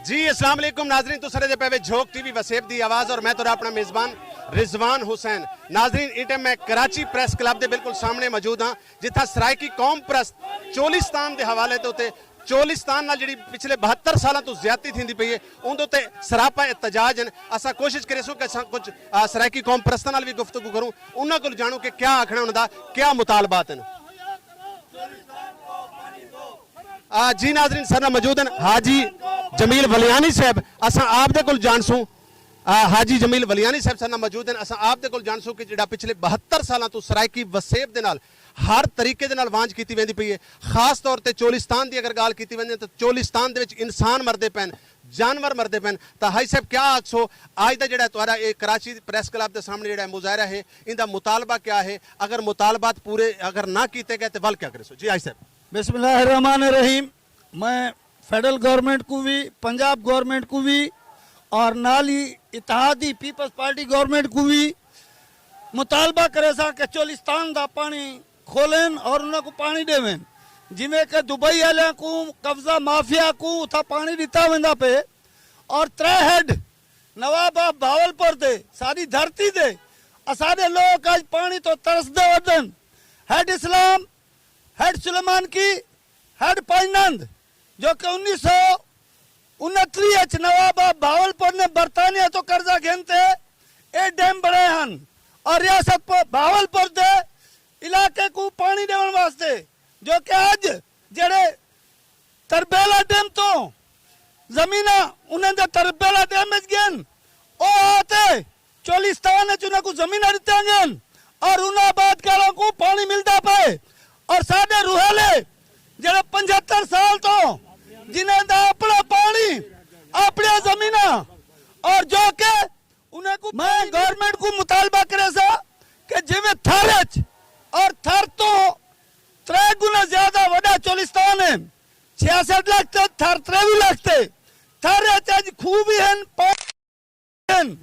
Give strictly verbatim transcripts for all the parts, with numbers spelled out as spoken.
جی السلام علیکم ناظرین، تساں ݙیہدے پئے وے جھوک ٹی وی وسیب دی آواز، اور میں تہاݙا اپݨا میزبان رضوان حسین۔ ناظرین، ایں ٹائم میں کراچی پریس کلب دے بالکل سامݨے موجود ہاں، جتھاں سرائیکی قوم پرست چولستان دے حوالے دے اتے چولستان نال جڑی پچھلے بہتر سالاں توں زیادتی تھیندی پئی ہے، اوندے اتے سراپا احتجاج ہن۔ اساں کوشش کریسوں کہ اساں کجھ، آ، سرائیکی قوم پرستاں نال وی گفتگو کروں، انہاں کول جانوں کہ کیا آکھݨا انہاں دا، کیا مطالبات ہن۔ آ، جی ناظرین، ساݙے نال موجود ہن حاجی جمیل ولیانی صاحب، اساں آپ دے کول جانسوں۔ آ، حاجی جمیل ولیانی صاحب ساݙے نال موجود ہن، اساں آپ دے کول جانسوں کہ جڑا پچھلے بہتر سالاں توں سرائیکی وسیب دے نال ہر طریقے دے نال وانجھ کیتی ویندی پئی ہے۔ خاص طور تے چولستان دی اگر ڳالھ کیتی ونڄے تاں چولستان دے وچ انسان مردے پئن، جانور مردے پئن، تاں حاجی صاحب کیا آکھسو، اڄ دا جڑا تہاݙا اے کراچی پریس کلب دے سامݨے جڑا مظاہرہ ہے، ایندا مطالبہ کیا ہے؟ اگر مطالبات پورے اگر نہ کیتے ڳئے تے ول کیا کریسو؟ جی حاجی صاحب۔ بسم اللہ الرحمن الرحیم۔ میں فیڈرل گورنمنٹ کوں وی، پنجاب گورنمنٹ کوں وی اور نال ہی اتحادی پیپلز پارٹی گورنمنٹ کوں وی مطالبہ کریساں کہ چولستان دا پاݨی کھولن اور انہاں کوں پاݨی ݙیون۔ جیویں کہ دبئی آلیاں کوں قبضہ مافیا کوں اتھاں پاݨی ݙتا ویندا پئے اور ترے ہیڈ نواب آف بہاولپور دے، ساݙی دھرتی دے، اساݙے لوک اڄ پاݨی توں ترسدے ودن۔ ہیڈ اسلام، ہیڈ سلیمان کی، ہیڈ پائنند، جو کہ انیس سو انتری اچ نواب آف بہاولپور نے برطانیہ توں قرضہ گھن تے اے ڈیم بݨائے ہن اور ریاست پ-، بہاولپور دے علاقے کوں پاݨی ݙیوݨ واسطے، جو کہ اڄ جڑے تربیلا ڈیم توں زمیناں انہاں دے تربیلا ڈیم وچ ڳئن، او آ تے چولستان وچ انہاں کوں زمیناں ݙتیاں ڳئن اور انہاں آبادکاراں کوں پاݨی ملدا پئے اور ساݙے روہیلے جڑے پنجھتر سال توں جنہاں دا اپݨا پاݨی، اپݨیاں زمیناں اور جو کہ انہاں کوں میں گورنمنٹ کوں مطالبہ کریساں کہ جیویں تھر اچ اور تھر توں ترے گنا زیادہ وݙا چولستان ہے، چھیاسٹھ لکھ تے تھر تریوی لکھ تے، تھر اچ اڄ کھوہ وی ہن، پاݨی ہن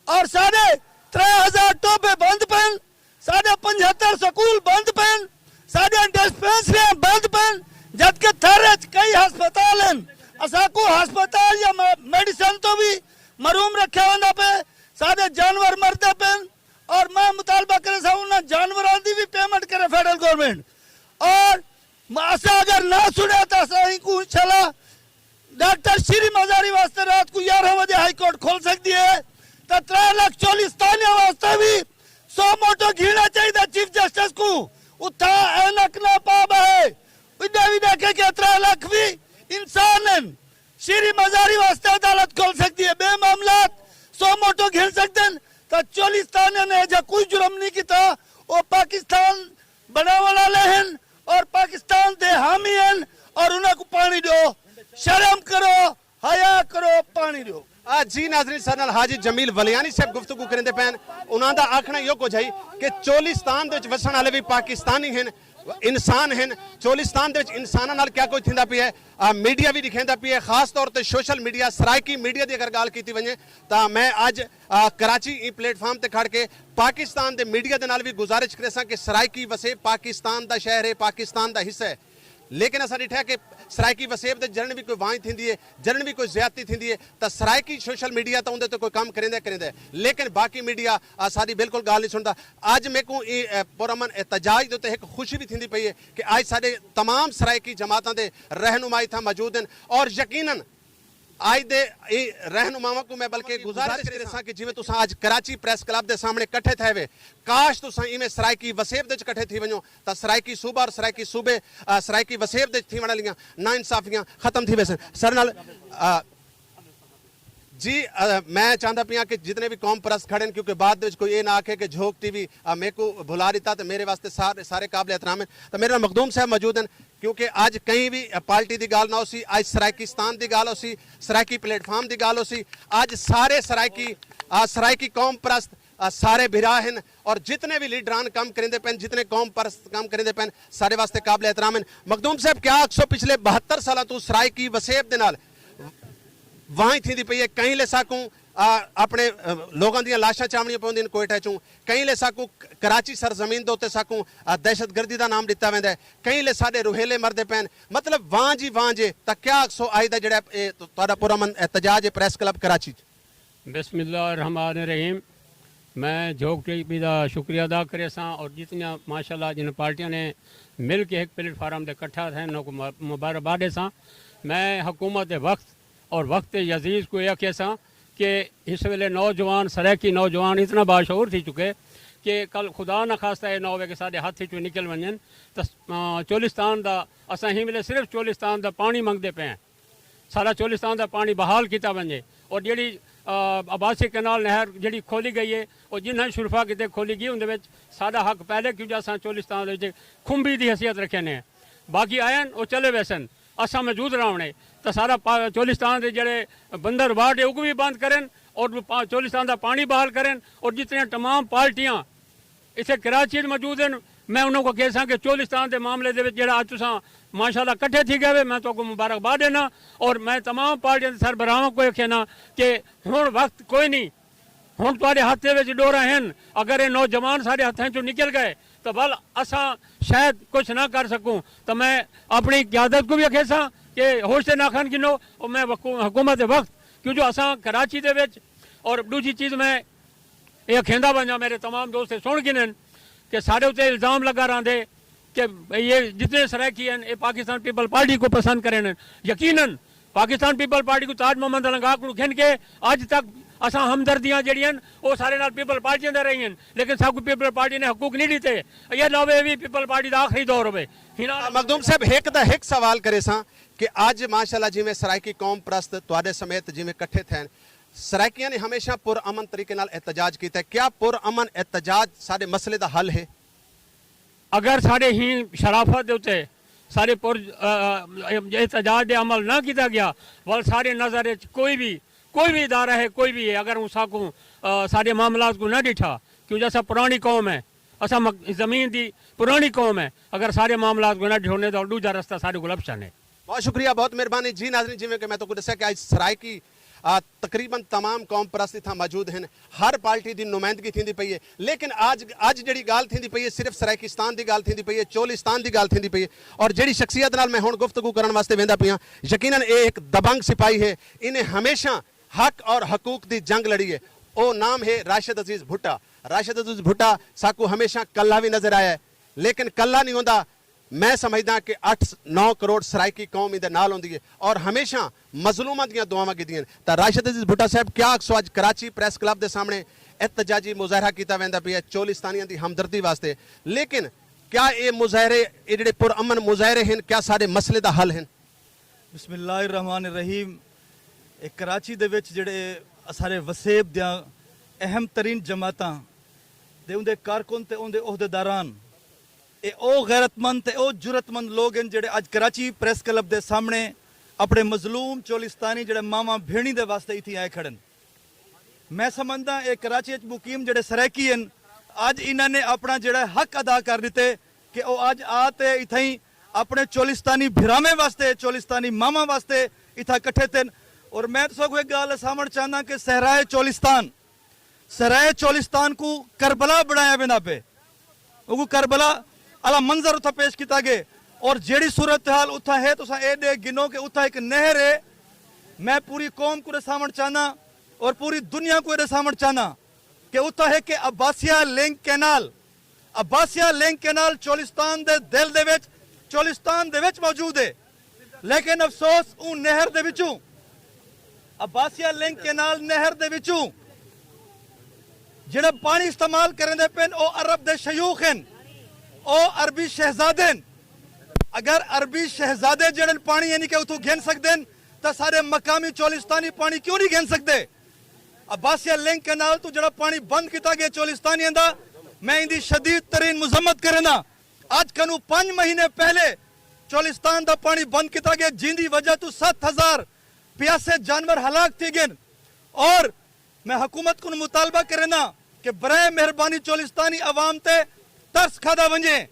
اور ساݙے ترے ہزار ٹوبھے بند پئن، ساݙے پنجھتر سکول بند پئن، ساݙیاں ڈسپنسریاں بند پئن، جبکہ تھر اچ کئی ہسپتال ہن۔ اساکوں ہسپتال یا مے-، میڈیسن توں وی محروم رکھیا ویندا پئے، ساݙے جانور مردے پئن اور میں مطالبہ کریساں انہاں جانوراں دی وی پیمنٹ کرے فیڈرل گورنمنٹ۔ اور اساں اگر نہ سݨیا تاں اساں اینکوں انشاءاللہ ڈاکٹر شیری مزاری واسطے رات کوں یارہاں وڄے ہائی کورٹ کھل سڳدی ہے، تاں ترے لکھ چولستانیاں واسطے وی سو موٹو گھیݨا چاہیدا چیف جسٹس کوں۔ اتھاں عینک نہ پا ٻہے، اݙے وی ݙیکھے کہ ترے لکھ وی انسان ہن۔ شیری مزاری واسطے عدالت کھل سڳدی ہے، ٻئے معاملات سو موٹو گھن سڳدن، تاں چولستانیاں نے ایجھا کوئی جرم نہیں کیتا۔ او پاکستان بݨاوݨ آلے ہن اور پاکستان دے حامی ہن اور انہاں کوں پاݨی ݙیو۔ شرم کرو، حیا کرو، پاݨی ݙیو۔ آ جی ناظرین، ساݙے نال حاجی جمیل ولیانی صاحب گفتگو کریندے پئن۔ انہاں دا آکھݨا ایہو کجھ ہئی کہ چولستان دے وچ وسݨ آلے وی پاکستانی ہن، انسان ہن۔ چولستان دے وچ انساناں نال کیا کجھ تھیندا پیا ہے، آ، میڈیا وی ݙکھیندا پیا ہے، خاص طور تے سوشل میڈیا، سرائیکی میڈیا دی اگر ڳالھ کیتی ونڄے تاں میں اڄ، آ، کراچی ایں پلیٹ فارم تے کھڑ کے پاکستان دے میڈیا دے نال وی گزارش کریساں کہ سرائیکی وسیب پاکستان دا شہر ہے، پاکستان دا حصہ ہے۔ لیکن اساں ݙٹھا کہ سرائیکی وسیب دے جݙݨ وی کوئی وانجھ تھیندی ہے، جݙݨ وی کوئی زیادتی تھیندی ہے، تاں سرائیکی سوشل میڈیا تاں اوندے تے کوئی کم کریندا کریندا ہے، لیکن باقی میڈیا، آ، ساݙی بالکل ڳالھ نہیں سݨدا۔ اڄ میکوں ایں، اے، پرامن احتجاج دے اتے ہک خوشی وی تھیندی پئی ہے کہ اڄ ساݙے تمام سرائیکی جماعتاں دے رہنما اتھاں موجود ہن اور یقیناً اڄ دے ایں رہنماواں کوں میں بلکہ گزارش کریساں کہ جیویں تساں اڄ کراچی پریس کلب دے سامݨے کٹھے تھئے وے، کاش تساں ایویں سرائیکی وسیب دے وچ کٹھے تھی ونڄو تاں سرائیکی صوبہ اور سرائیکی صوبے، آ، سرائیکی وسیب دے وچ تھیوݨ والیاں ناانصافیاں ختم تھی ویسن۔ ساݙے نال، آ، جی، آ، میں چاہندا پیاں کہ جتنے وی قوم پرست کھڑے ہن، کیونکہ بعد دے وچ کوئی اے نہ آکھے کہ جھوک ٹی وی، آ، میکوں بھلا ݙتا، تے میرے واسطے سارے، سارے قابل احترام ہن۔ تے میرے نال مخدوم صاحب موجود ہن، کیونکہ اڄ کہیں وی پارٹی دی ڳالھ نہ ہوسی، اڄ سرائیکستان دی ڳالھ ہوسی، سرائیکی پلیٹ فارم دی ڳالھ ہوسی۔ اڄ سارے سرائیکی، آ، سرائیکی قوم پرست، آ، سارے بھرا ہن اور جتنے وی لیڈران کم کریندے پئن، جتنے قوم پرست کم کریندے پئن، ساݙے واسطے قابل احترام ہن۔ مخدوم صاحب، کیا آکھسو، پچھلے بہتر سالاں توں سرائیکی وسیب دے نال وانجھ تھیندی پئی ہے، کہیں لے ساکوں آ، اپݨے، آ، لوکاں دیاں لاشاں چاوݨیاں پوندین کوئٹہ چوں۔ کہیں لے ساکوں ک-، کراچی سرزمین دے اتے ساکوں، آ، دہشت گردی دا نام ݙتا ویندا ہے۔ کہیں لے ساݙے روہیلے مردے پئن۔ مطلب وانجھ ہی وانجھ ہے۔ تاں کیا آکھسو آئی دا جڑا اے تہاݙا پرامن احتجاج ہے پریس کلب کراچی چ؟ بسم اللہ الرحمن الرحیم۔ میں جھوک ٹی وی دا شکریہ ادا کریساں اور جتنیاں ماشاءاللہ جن پارٹیاں نے مل کے ہک پلیٹ فارم تے اکٹھا تھئن، انہاں کوں م-، مبارکباد ݙیساں۔ میں حکومت وقت اور وقت عزیز کوں اے آکھیساں کہ اس ویلے نوجوان، سرائیکی نوجوان اتنا باشعور تھی چکے کہ کل خدا نخواستہ اے نہ ہووے کہ ساݙے ہتھ وچوں نکل ونڄن تاں، آ، چولستان دا، اساں ہی ویلے صرف چولستان دا پاݨی منگدے پئے ہیں۔ سارا چولستان دا پاݨی بحال کیتا ونڄے اور جیڑھی، آ، عباسی کینال نہر جیڑھی کھولی ڳئی ہے، او جنہاں شرفا کیتے کھولی ڳئی، اوندے وچ ساݙا حق پہلے، کیوں جو اساں چولستان دے وچ کھمبی دی حیثیت رکھیندے ہیں۔ باقی آئن، او چلے ویسن، اساں موجود رہوݨے۔ تاں سارا پا-، چولستان دے جیڑھے بندر وارڈ ہے، اوکوں وی بند کرن اور پا-، چولستان دا پاݨی بحال کرن اور جتنیاں تمام پارٹیاں اتھے کراچی اچ موجود ہن، میں انہاں کوں کہساں کہ چولستان دے معاملے دے وچ جیڑھا اڄ تساں ماشاءاللہ کٹھے تھی ڳئے وے، میں تہاکوں مبارکباد ݙینا اور میں تمام پارٹیاں دے سربراہاں کوں اے کہنا کہ ہݨ وقت کوئی نہیں، ہݨ تہاݙے ہتھ دے وچ ݙورا ہن، اگر اے نوجوان ساݙے ہتھاں چوں نکل ڳئے تاں ول اساں شاید کچھ نہ کر سکوں۔ تاں میں اپݨی قیادت کوں وی اکھیساں کہ ہوش تے ناخن گھنو، اور میں وقو-، حکومت دے وقت، کیوں جو اساں کراچی دے وچ، اور ݙوجھی چیز میں اے اکھیندا ونڄاں، میرے تمام دوست اے سݨ گھنن کہ ساݙے اتے الزام لڳا رہندے کہ اے جتنے سرائیکی ہن، اے پاکستان پیپل پارٹی کوں پسند کرن۔ یقیناً پاکستان پیپل پارٹی کوں تاج محمد لنگاہ کوں گھن کے اڄ تک اساں ہمدردیاں جیڑھیاں ہن، او سارے نال پیپل پارٹیاں دے رہی ہن، لیکن ساکوں پیپل پارٹی نے حقوق نہیں ݙتے۔ اے نہ ہووے اے وی پیپل پارٹی دا آخری دور ہووے۔ ہن مخدوم صاحب، ہک دا ہک سوال کریساں کہ اڄ ماشاءاللہ جیویں سرائیکی قوم پرست تہاݙے سمیت جیویں کٹھے تھئن، سرائیکیاں نے ہمیشہ پر امن طریقے نال احتجاج کیتا ہے۔ کیا پر امن احتجاج ساݙے مسئلے دا حل ہے؟ اگر ساݙے ہی شرافت دے اتے ساݙے پر، آ، آ، احتجاج دے عمل نہ کیتا ڳیا، ول ساݙے نظر وچ کوئی وی، کوئی وی ادارہ ہے، کوئی وی ہے، اگر اوں ساکوں، آ، ساݙے معاملات کوں نہ ݙٹھا، کیوں جو اساں پراݨی قوم ہے، اساں مک-، زمین دی پراݨی قوم ہے، اگر ساݙے معاملات کوں نہ ݙٹھونے تاں ݙوجھا رستہ ساݙے کول آپشن ہے۔ بہت شکریہ، بہت مہربانی۔ جی ناظرین، جیویں کہ میں تہاکوں ݙسیا کہ اڄ سرائیکی، آ، تقریباً تمام قوم پرست اتھاں موجود ہن، ہر پارٹی دی نمائندگی تھیندی پئی ہے، لیکن اڄ، اڄ جیڑھی ڳالھ تھیندی پئی ہے، صرف سرائیکستان دی ڳالھ تھیندی پئی ہے، چولستان دی ڳالھ تھیندی پئی ہے۔ اور جیڑھی شخصیت نال میں ہݨ گفتگو کرݨ واسطے ویندا پیاں، یقیناً اے ہک دبنگ سپاہی ہے، انہیں ہمیشہ حق اور حقوق دی جنگ لڑی ہے۔ او نام ہے راشد عزیز بھٹہ۔ راشد عزیز بھٹہ ساکوں ہمیشہ کلہا وی نظر آیا ہے، لیکن کلہا نہیں ہوندا۔ میں سمجھداں کہ اٹھ نو کروڑ سرائیکی قوم ایندے نال ہوندی ہے اور ہمیشہ مظلوماں دیاں دعاواں گھدیاں ہن۔ تاں راشد عزیز بھٹہ صاحب، کیا آکھسو، اڄ کراچی پریس کلب دے سامݨے احتجاجی مظاہرہ کیتا ویندا پیا ہے چولستانیاں دی ہمدردی واسطے، لیکن کیا اے مظاہرے، اے جڑے پرامن مظاہرے ہن، کیا سارے مسئلے دا حل ہن؟ بسم اللہ الرحمن الرحیم۔ اے کراچی دے وچ جڑے اساݙے وسیب دیاں اہم ترین جماعتاں دے اوندے کارکن تے اوندے عہدیداران، اے او غیرت مند تے او جرات مند لوگ ہن جڑے اڄ کراچی پریس کلب دے سامݨے اپݨے مظلوم چولستانی جڑے ماواں بھیݨیں دے واسطے اتھیں آئے کھڑن۔ میں سمجھداں اے کراچی اچ مقیم جڑے سرائیکی ہن، اڄ انہاں نے اپݨا جڑا حق ادا کر ݙتے کہ او اڄ آ تے اتھائیں اپݨے چولستانی بھراویں واسطے، چولستانی ماواں واسطے اتھاں کٹھے تھن۔ اور میں تساں کوں ہک ڳالھ ݙساوݨ چاہنداں کہ صحرائے چولستان، صحرائے چولستان کوں کربلا بݨایا ویندا پئے۔ اوکوں کربلا آلا منظر اتھاں پیش کیتا ڳئے۔ اور جیڑھی صورتحال اتھاں ہے، تساں اے ݙیکھ گھنو کہ اتھاں ہک نہر ہے۔ میں پوری قوم کوں ݙساوݨ چاہنداں اور پوری دنیا کوں اے ݙساوݨ چاہنداں کہ اتھاں ہک عباسیہ لنک کینال، عباسیہ لنک کینال چولستان دے دل دے وچ، چولستان دے وچ موجود ہے۔ لیکن افسوس، اوں نہر دے وچوں، عباسیہ لنک کینال نہر دے وچوں جڑا پاݨی استعمال کریندے پن، او عرب دے شیوخ ہن، او عربی شہزادے ہن۔ اگر عربی شہزادے جڑن پاݨی یعنی کہ اتھوں گھن سڳدن، تاں سارے مقامی چولستانی پاݨی کیوں نہیں گھن سڳدے؟ عباسیہ لنک کینال توں جڑا پاݨی بند کیتا ڳیا چولستانیاں دا، میں ایندی شدید ترین مذمت کرینداں۔ اڄ کنوں پنج مہینے پہلے چولستان دا پاݨی بند کیتا ڳیا، جیندی وجہ توں ست ہزار پیاسے جانور ہلاک تھی ڳئن۔ اور میں حکومت کوں مطالبہ کرینداں کہ برائے مہربانی چولستانی عوام تے ترس کھادا ونڄے۔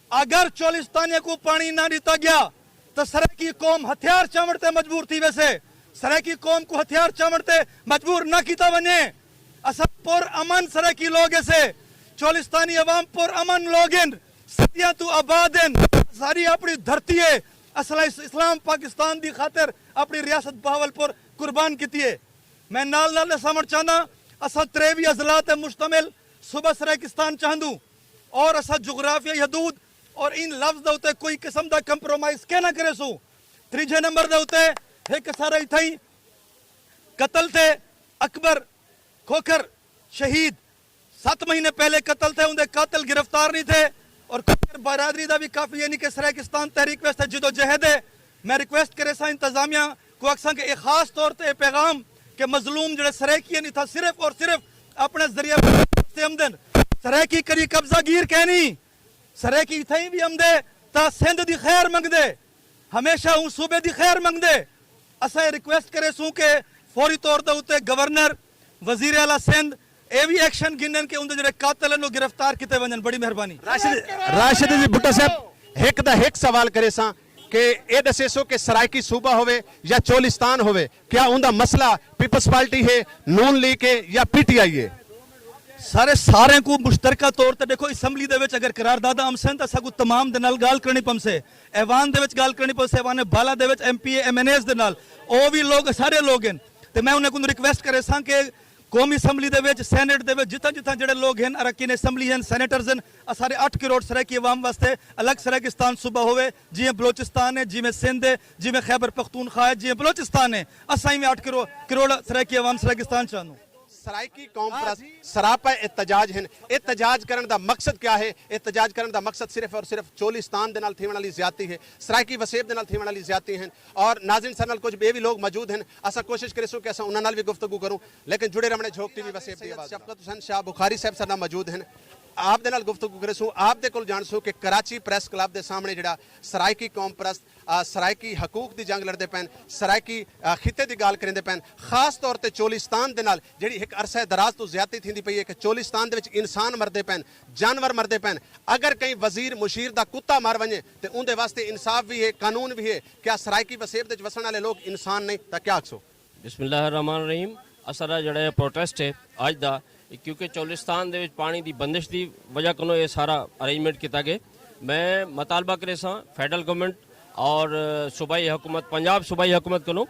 اگر چولستانیاں کوں پاݨی نہ ݙتا ڳیا تاں سرائیکی قوم ہتھیار چاوݨ تے مجبور تھی ویسے۔ سرائیکی قوم کوں ہتھیار چاوݨ تے مجبور نہ کیتا ونڄے۔ اساں پر امن سرائیکی لوگ ہیسے۔ چولستانی عوام پر امن لوگ ہن، صدیاں توں آباد ہن۔ ساݙی اپݨی دھرتی ہے۔ اساں اس-، اسلام پاکستان دی خاطر اپݨی ریاست بہاولپور قربان کیتی ہے۔ میں نال نال ݙساوݨ چاہنداں، اساں تریوی اضلاع تے مشتمل صوبہ سرائیکستان چاہندوں، اور اساں جغرافیائی حدود اور ان لفظ دے اتے کوئی قسم دا کمپرومائز کینا کریسوں۔ تریجھے نمبر دے اتے ہک سارا اتھائیں قتل تھے، اکبر کھوکھر شہید ست مہینے پہلے قتل تھے، اوندے قاتل گرفتار نہیں تھے، اور کھوکھر برادری دا بھی کافی، یعنی کہ سرائیکستان تحریک واسطے جدوجہد ہے۔ میں ریکویسٹ کریساں انتظامیہ کوں، آکھساں کہ اے خاص طور تے اے پیغام کہ مظلوم جڑے سرائیکی ہن، اتھاں صرف اور صرف اپݨے ذریعے سے آمدن۔ سرائیکی کدی قبضہ گیر کینی، سرائیکی اتھائیں بھی آمدے تاں سندھ دی خیر منگدے، ہمیشہ اوں صوبے دی خیر منگدے۔ اساں اے ریکویسٹ کریسوں کہ فوری طور دے اتے گورنر، وزیر اعلیٰ سندھ اے وی ایکشن گھنن کہ اوندے جڑے قاتل ہن، او گرفتار کیتے ونڄن۔ بڑی مہربانی۔ راشد، راشد جی بھٹو صاحب، ہک دا ہک سوال کریساں کہ اے ݙسیسو کہ سرائیکی صوبہ ہووے یا چولستان ہووے، کیا اوندا مسئلہ پیپلز پارٹی ہے، نون لیگ ہے یا پی ٹی آئی ہے؟ سارے، سارے کوں مشترکہ طور تے ݙیکھو، اسمبلی دے وچ اگر قرارداداں امسن تاں ساکوں تمام دے نال ڳالھ کرݨی پمسے، ایوان دے وچ ڳالھ کرݨی پمسے، ایوان بالا دے وچ M P A, M N As دے نال، او وی لوگ، سارے لوگ ہن۔ تے میں انہاں کوں ریکویسٹ کریساں کہ قومی اسمبلی دے وچ، سینیٹ دے وچ، جتھاں جتھاں جڑے لوگ ہن، اراکین اسمبلی ہن، سینیٹرز ہن، اسارے اٹھ کروڑ سرائیکی عوام واسطے الگ سرائیکستان صوبہ ہووے، جیویں بلوچستان ہے، جیویں سندھ ہے، جیویں خیبر پختونخوا ہے، جیویں بلوچستان ہے، اساں ایویں اٹھ کروڑ، کروڑ سرائیکی عوام سرائیکستان چاہندوں۔ سرائیکی قوم پرست سراپا احتجاج ہن۔ احتجاج کرݨ دا مقصد کیا ہے؟ احتجاج کرݨ دا مقصد صرف اور صرف چولستان دے نال تھیوݨ والی زیادتی ہے، سرائیکی وسیب دے نال تھیوݨ والی زیادتی ہن۔ اور ناظرین، ساݙے نال کجھ ٻئے وی لوگ موجود ہن، اساں کوشش کریسوں کہ اساں انہاں نال وی گفتگو کروں، لیکن جڑے رہوݨے جھوک ٹی وی وسیب دی آواز۔ شفقت حسین شاہ بخاری صاحب ساݙے نال موجود ہن، آپ دے نال گفتگو کریسوں، آپ دے کول ڄاݨسوں کہ کراچی پریس کلب دے سامݨے جڑا سرائیکی قوم پرست، آ، سرائیکی حقوق دی جنگ لڑدے پئن، سرائیکی، آ، خطے دی ڳالھ کریندے پئن، خاص طور تے چولستان دے نال جڑی ہک عرصہ دراز توں زیادتی تھیندی پئی ہے کہ چولستان دے وچ انسان مردے پئن، جانور مردے پئن۔ اگر کہیں وزیر مشیر دا کتا مر ونڄے تے اوندے واسطے انصاف وی ہے، قانون وی ہے، کیا سرائیکی وسیب دے وچ وسݨ والے لوگ انسان نہیں؟ تاں کیا آکھسو؟ بسم اللہ الرحمن الرحیم۔ اساݙا جڑا اے پروٹیسٹ ہے اڄ دا، کیونکہ چولستان دے وچ پاݨی دی بندش دی وجہ کنوں اے سارا ارینجمنٹ کیتا ڳئے۔ میں مطالبہ کریساں فیڈرل گورنمنٹ اور صوبائی حکومت، پنجاب صوبائی حکومت کنوں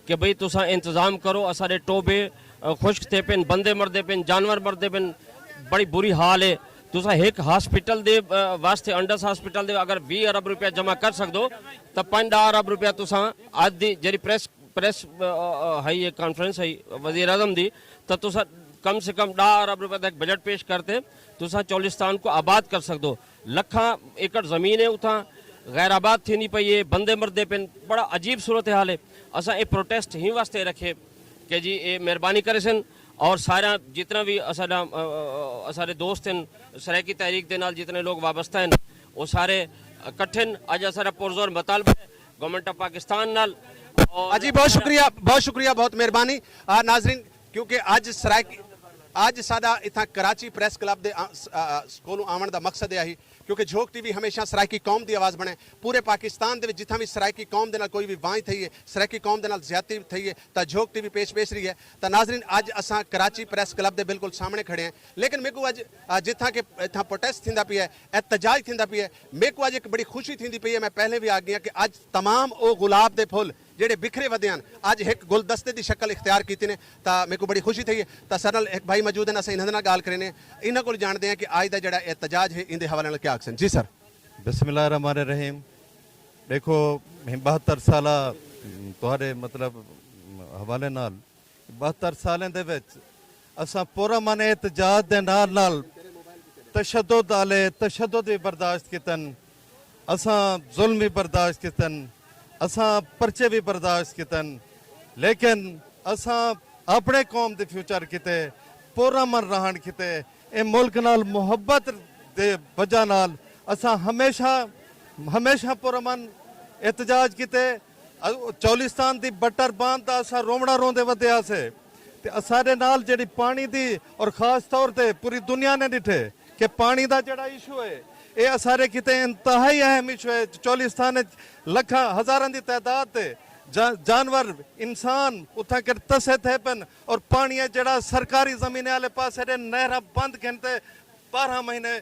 کہ بھئی تساں انتظام کرو، اساݙے ٹوبے، آ، خشک تھے پن، بندے مردے پن، جانور مردے پن، بڑی بری حال ہے۔ تساں ہک ہاسپٹل دے، آ، واسطے، انڈس ہاسپٹل دے اگر ویہہ ارب روپیہ جمع کر سڳدو تاں پنج ݙاہ ارب روپیہ تساں اڄ دی جڑی پریس، پریس، آ، آ، ہئی ہے، کانفرنس ہئی وزیر اعظم دی، تاں تساں کم سے کم ݙاہ ارب روپیہ دا ہک بجٹ پیش کرتے تساں چولستان کوں آباد کر سڳدو۔ لکھاں ایکڑ زمین ہے اتھاں، غیر آباد تھیندی پئی ہے، بندے مردے پن، بڑا عجیب صورتحال ہے۔ اساں اے پروٹیسٹ ہی واسطے رکھے کہ جی اے مہربانی کریسن اور سارا جتنا وی اساݙا، آ، آ، آ، اساݙے دوست ہن، سرائیکی تحریک دے نال جتنے لوگ وابستہ ہن، او سارے اکٹھے ہن۔ اڄ اساݙا پرزور مطالبہ ہے گورنمنٹ آف پاکستان نال۔ اور ہاں جی، بہت شکریہ، بہت شکریہ، بہت مہربانی۔ آ، ناظرین، کیونکہ اڄ سرائیکی، اڄ ساݙا اتھاں کراچی پریس کلب دے آ-، س-، آ-، آ-، کولوں آوݨ دا مقصد اے آہی، کیونکہ جھوک ٹی وی ہمیشہ سرائیکی قوم دی آواز بݨے۔ پورے پاکستان دے وچ جتھاں وی سرائیکی قوم دے نال کوئی وی وانجھ تھئی ہے، سرائیکی قوم دے نال زیادتی تھئی ہے، تاں جھوک ٹی وی پیش پیش رہی ہے۔ تاں ناظرین، اڄ اساں کراچی پریس کلب دے بالکل سامݨے کھڑے ہیں، لیکن میکوں اڄ، آ، جتھاں کہ اتھاں پروٹیسٹ تھیندا پیا ہے، احتجاج تھیندا پیا ہے، میکوں اڄ ہک بڑی خوشی تھیندی پئی ہے۔ میں پہلے وی آکھ ڳیا کہ اڄ تمام او گلاب دے پھل جڑے بکھرے ودے ہن، اڄ ہک گلدستے دی شکل اختیار کیتی نے، تاں میکوں بڑی خوشی تھئی ہے۔ تاں ساݙے نال ہک بھائی موجود ہن، اساں انہاں دے نال ڳالھ کرینے، انہاں کول ڄاݨدے ہیں کہ اڄ دا جڑا احتجاج ہے، ایندے حوالے نال کیا آکھسن۔ جی سر۔ بسم اللہ الرحمن الرحیم۔ ݙیکھو، ٻہتر سالہ تہاݙے، مطلب، حوالے نال، ٻہتر سالیں دے وچ اساں پرامن احتجاج دے نال نال تشدد آلے تشدد وی برداشت کیتن، اساں ظلم وی برداشت کیتن، اساں پرچے وی برداشت کیتن، لیکن اساں اپݨے قوم دے فیوچر کیتے، پرامن رہݨ کیتے، اے ملک نال محبت دے وجہ نال اساں ہمیشہ، ہمیشہ پرامن احتجاج کیتے۔ چولستان دی بٹر باندھ دا اساں رووݨا روندے ودے ہاسے، تے اساݙے نال جڑی پاݨی دی اور خاص طور تے پوری دنیا نے ݙٹھے کہ پاݨی دا جڑا ایشو ہے، اے اساݙے کیتے انتہائی اہم ایشو ہے۔ چولستان وچ لکھاں ہزاراں دی تعداد تے جا- جانور، انسان اتھاں کر تسے تھے پن، اور پانی ہے جڑا سرکاری زمین والے پاس ہے نہراں بند گھن تے بارہ مہینے،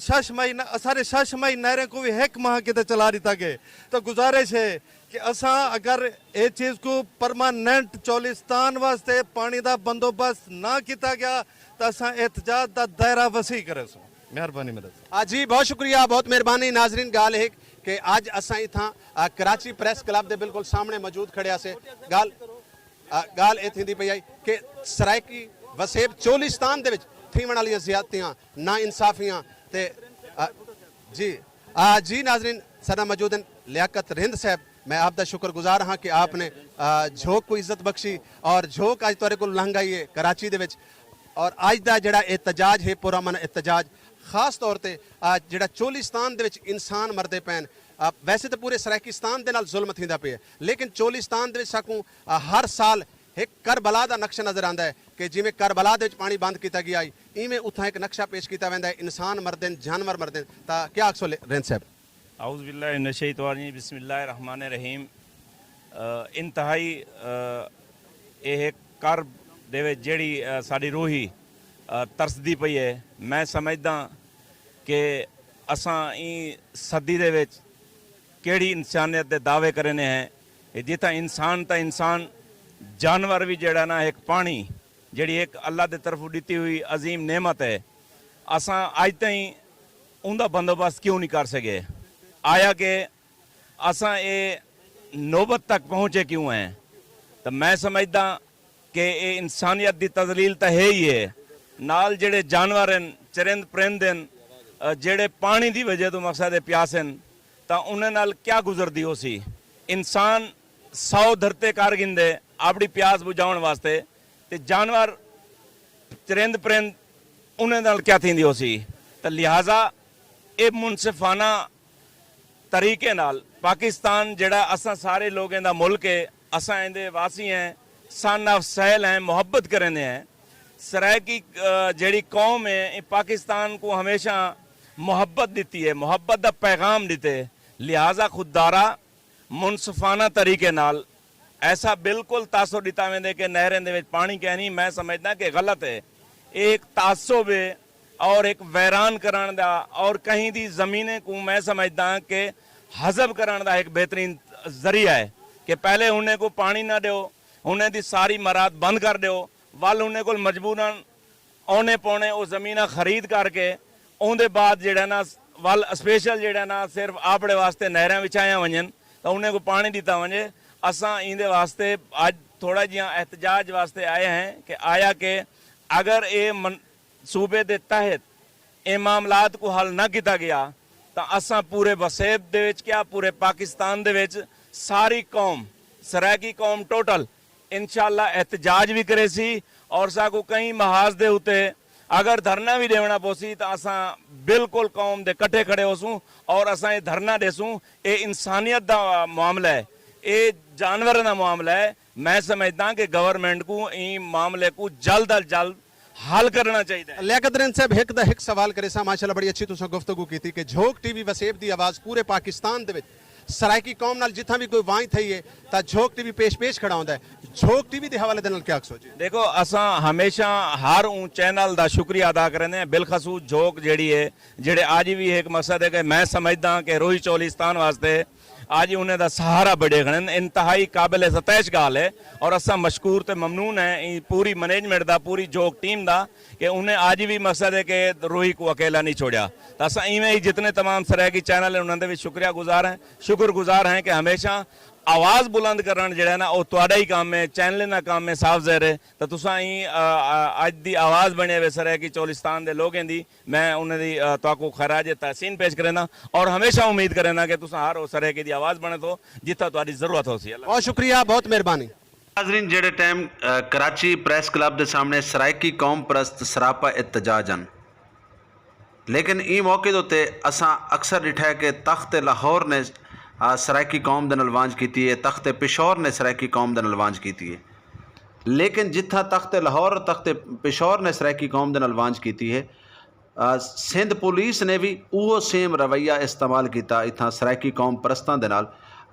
شش مئی نہ- سارے شش مئی نہریں کو بھی ایک ماہ کیتے چلا دیتا گئے۔ تو گزارش ہے کہ اساں اگر اے چیز کو پرماننٹ چولستان واسطے پانی دا بندوبست نہ کیتا گیا تو اساں احتجاج دا دائرہ وسیع کرے سوں۔ مہربانی مدد۔ آ جی، بہت شکریہ، بہت مہربانی۔ ناظرین، ڳالھ ہے کہ اڄ اساں اتھاں، آ، کراچی پریس کلب دے بالکل سامݨے موجود کھڑے ہاسے۔ ڳالھ، آ، ڳالھ اے تھیندی پئی آئی کہ سرائیکی وسیب چولستان دے وچ تھیوݨ والیاں زیادتیاں، نا انصافیاں تے، آ، جی، آ، جی ناظرین، ساݙا موجود ہیں لیاقت رند صاحب۔ میں آپ دا شکر گزار ہاں کہ آپ نے، آ، جھوک کو عزت بخشی اور جھوک اڄ تہاݙے کول لنگھ آئی ہے کراچی دے وچ۔ اور اڄ دا جڑا احتجاج ہے، پرامن احتجاج، خاص طور تے، آ، جڑا چولستان دے وچ انسان مردے پین، آ، ویسے تے پورے سرائیکستان دے نال ظلم تھیندا پئے، لیکن چولستان دے وچ ساکوں، آ، ہر سال ہک کربلا دا نقشہ نظر آندا ہے کہ جویں کربلا دے وچ پانی بند کیتا گیا ہئی، ایویں اتھاں ہک نقشہ پیش کیتا ویندا ہے، انسان مردن، جانور مردن۔ تاں کیا آکھسو رند صاحب؟ اعوذ باللہ من الشیطان الرجیم، بسم اللہ الرحمن الرحیم۔ آ، انتہائی، آ، اے ہک کرب دے وچ جیڑھی، آ، ساݙی روحی، آ، ترسدی پئی ہے۔ میں سمجھداں کہ اساں ایں صدی دے وچ کیڑھی انسانیت دے دعوے کریندے ہیں، جتھاں انسان تاں انسان، جانور وی جیڑھا نا ہک پانی، جیڑھی ہک اللہ دے طرفوں ݙتی ہوئی عظیم نعمت ہے، اساں اڄ تائیں اوندا بندوبست کیوں نہیں کر سڳے؟ آیا کہ اساں اے نوبت تک پہنچے کیوں ہیں؟ تاں میں سمجھداں کہ اے انسانیت دی تذلیل تاں ہے ہی ہے، نال جڑے جانور ہیں، چرند پرند ہیں، آ، جڑے پانی دی وجہ توں مقصد ہے پیاس ہیں، تاں انہاں نال کیا گزردی ہوسی؟ انسان سو دھرتے کر گھندے اپݨی پیاس بجھاوݨ واسطے، تے جانور، چرند پرند، انہاں نال کیا تھیندی ہوسی؟ تاں لہذا اے منصفانہ طریقے نال پاکستان جڑا اساں سارے لوگیں دا ملک ہے، اساں ایندے واسی ہیں، سن آف سیل ہیں، محبت کریندے ہیں۔ سرائیکی، آ، جڑی قوم ہے، اے پاکستان کو ہمیشہ محبت ݙتی ہے، محبت دا پیغام ݙتے۔ لہذا خود دارا منصفانہ طریقے نال ایسا بالکل تاثر ݙتا ویندے کہ نہریں دے وچ پاݨی کینی، میں سمجھداں کہ غلط ہے۔ اے ہک تعصب ہے اور ہک ویران کرݨ دا اور کہیں دی زمینیں کوں میں سمجھداں کہ حذف کرݨ دا ہک بہترین ذریعہ ہے کہ پہلے انہیں کوں پاݨی نہ ݙیو، انہیں دی ساری مراعات بند کر ݙیو، ول انہیں کول مجبوراً اونے پونے او زمیناں خرید کر کے اوندے بعد جیڑھا نا ول اسپیشل جیڑھا نا صرف آپڑے واسطے نہراں وچھایاں ونجن تاں انہیں کوں پاݨی ݙتا ونجے۔ اساں ایندے واسطے اڄ تھوڑا جیہاں احتجاج واسطے آئے ہیں کہ آیا کہ اگر اے من صوبے دے تحت اے معاملات کوں حل نہ کیتا گیا تاں اساں پورے وسیب دے وچ کیا پورے پاکستان دے وچ ساری قوم، سرائیکی قوم ٹوٹل انشاءاللہ احتجاج وی کریسی اور ساکوں کہیں محاذ دے اتے اگر دھرنا وی ݙیوݨا پوسی تاں اساں بالکل قوم دے کٹھے کھڑے ہوسوں اور اساں اے دھرنا ݙیسوں۔ اے انسانیت دا معاملہ ہے، اے جانوراں دا معاملہ ہے۔ میں سمجھداں کہ گورنمنٹ کوں ایں معاملے کوں جلد از جلد حل کرݨا چاہیدا ہے۔ لیاقت رند صاحب، ہک دا ہک سوال کریساں، ماشاءاللہ بڑی اچھی تساں گفتگو کیتی کہ جھوک ٹی وی وسیب دی آواز پورے پاکستان دے وچ سرائیکی قوم نال جتھاں وی کوئی وانج تھئی ہے تاں جھوک ٹی وی پیش پیش کھڑا ہوندا ہے۔ جھوک ٹی وی دے حوالے دے نال کیا آکھسو جی؟ دیکھو، اساں ہمیشہ ہر اوں چینل دا شکریہ ادا کریندے ہیں، بالخصوص جھوک جیڑھی ہے، جیڑھے اڄ وی ہک مقصد ہے کہ میں سمجھداں کہ روہی چولستان واسطے اڄ انہیں دا سہارا بݨے کھڑن، انتہائی قابل ستائش ڳالھ ہے اور اساں مشکور تے ممنون ہیں ایں پوری مینجمنٹ دا، پوری جھوک ٹیم دا کہ انہیں اڄ وی مقصد ہے کہ روہی کوں اکیلا نہیں چھوڑیا۔ تاں اساں ایویں ہی جتنے تمام سرائیکی چینل ہیں انہاں دے وی شکریہ گزار ہیں، شکر گزار ہیں کہ ہمیشہ آواز بلند کرݨ جیڑھا ہے نا او تہاݙا ہی کم ہے، چینلیں دا کم ہے، صاف ظاہر ہے۔ تاں تساں ایں، آ، آ، اڄ دی آواز بݨے ہوئے سرائیکی چولستان دے لوگیں دی، میں انہاں دی، آ، تہاکوں خراج تحسین پیش کرینداں اور ہمیشہ امید کرینداں کہ تساں ہر او سرائیکی دی آواز بݨے تو جتھاں تہاݙی ضرورت ہوسی۔ اللہ بہت شکریہ، بہت مہربانی۔ ناظرین، جیڑھے ٹائم، آ، کراچی پریس کلب دے سامݨے سرائیکی قوم پرست سراپا احتجاج ہن، لیکن ایں موقع دے اتے اساں اکثر ݙٹھا ہے کہ تخت لاہور نے، آ، سرائیکی قوم دے نال وانج کیتی ہے، تخت پشور نے سرائیکی قوم دے نال وانج کیتی ہے۔ لیکن جتھاں تخت لاہور، تخت پشور نے سرائیکی قوم دے نال وانج کیتی ہے، آ، سندھ پولیس نے وی اوہو سیم رویہ استعمال کیتا اتھاں سرائیکی قوم پرستاں دے نال۔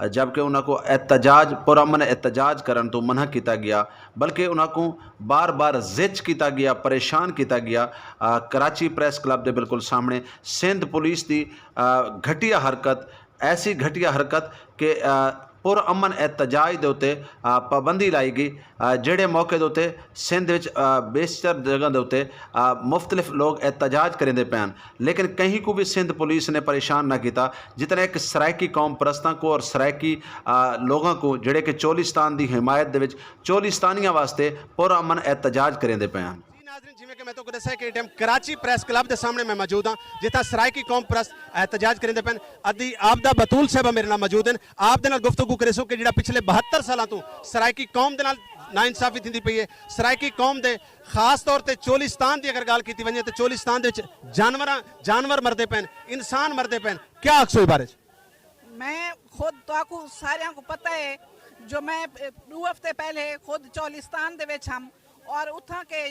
جبکہ انہاں کوں احتجاج، پرامن احتجاج کرݨ توں منع کیتا ڳیا، بلکہ انہاں کوں بار بار زچ کیتا ڳیا، پریشان کیتا ڳیا۔ آ، کراچی پریس کلب دے بالکل سامݨے سندھ پولیس دی، آ، گھٹیا حرکت، ایسی گھٹیا حرکت کہ، آ، پرامن احتجاج دے اتے، آ، پابندی لائی ڳئی، آ، جیڑھے موقع دے اتے سندھ وچ، آ، بیشتر جگہ دے اتے، آ، مختلف لوگ احتجاج کریندے پئے ہن، لیکن کہیں کوں وی سندھ پولیس نے پریشان نہ کیتا۔ جتنے کہ سرائیکی قوم پرستاں کوں اور سرائیکی، آ، لوگاں کوں جیڑھے کہ چولستان دی حمایت دے وچ چولستانیاں واسطے پرامن احتجاج کریندے پئے ہن۔ جی ناظرین، جیویں کہ میں تہاکوں ݙسیا کہ ایں ٹائم کراچی پریس کلب دے سامݨے میں موجود ہاں، جتھاں سرائیکی قوم پرست احتجاج کریندے پئے ہن۔ ادی عابدہ بتول صاحبہ میرے نال موجود ہن، آپ دے نال گفتگو کریسوں کہ جیڑھا پچھلے بہتر سالاں توں سرائیکی قوم دے نال ناانصافی تھیندی پئی ہے، سرائیکی قوم دے خاص طور تے چولستان دی اگر ڳالھ کیتی ونڄے تے چولستان دے وچ جانوراں، جانور مردے پئے ہن، انسان مردے پئے ہن، کیا آکھسو ایں بارے وچ؟ میں خود، تہاکوں ساریاں کوں پتہ ہے جو میں ݙو ہفتے پہلے خود چولستان دے وچ ہم اور اتھاں کے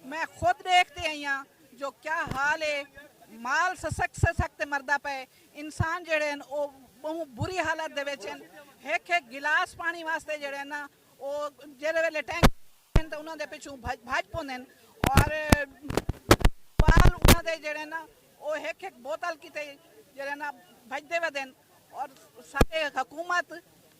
میں خود ݙیکھ تے آئی ہاں جو کیا حال ہے۔ مال سسک سسک تے مردا پئے، انسان جیڑھے ہن او ٻہوں بری حالت دے وچ ہن۔ ہک ہک گلاس پاݨی واسطے جیڑھے ہن نا، او جیڑھے ویلے ٹینک ہن تاں انہاں دے پچھوں بھڄ، بھڄ پوندن اور ٻال انہاں دے جیڑھے نا او ہک ہک بوتل کیتے جیڑھے نا بھڄدے ودن۔ اور ساݙے حکومت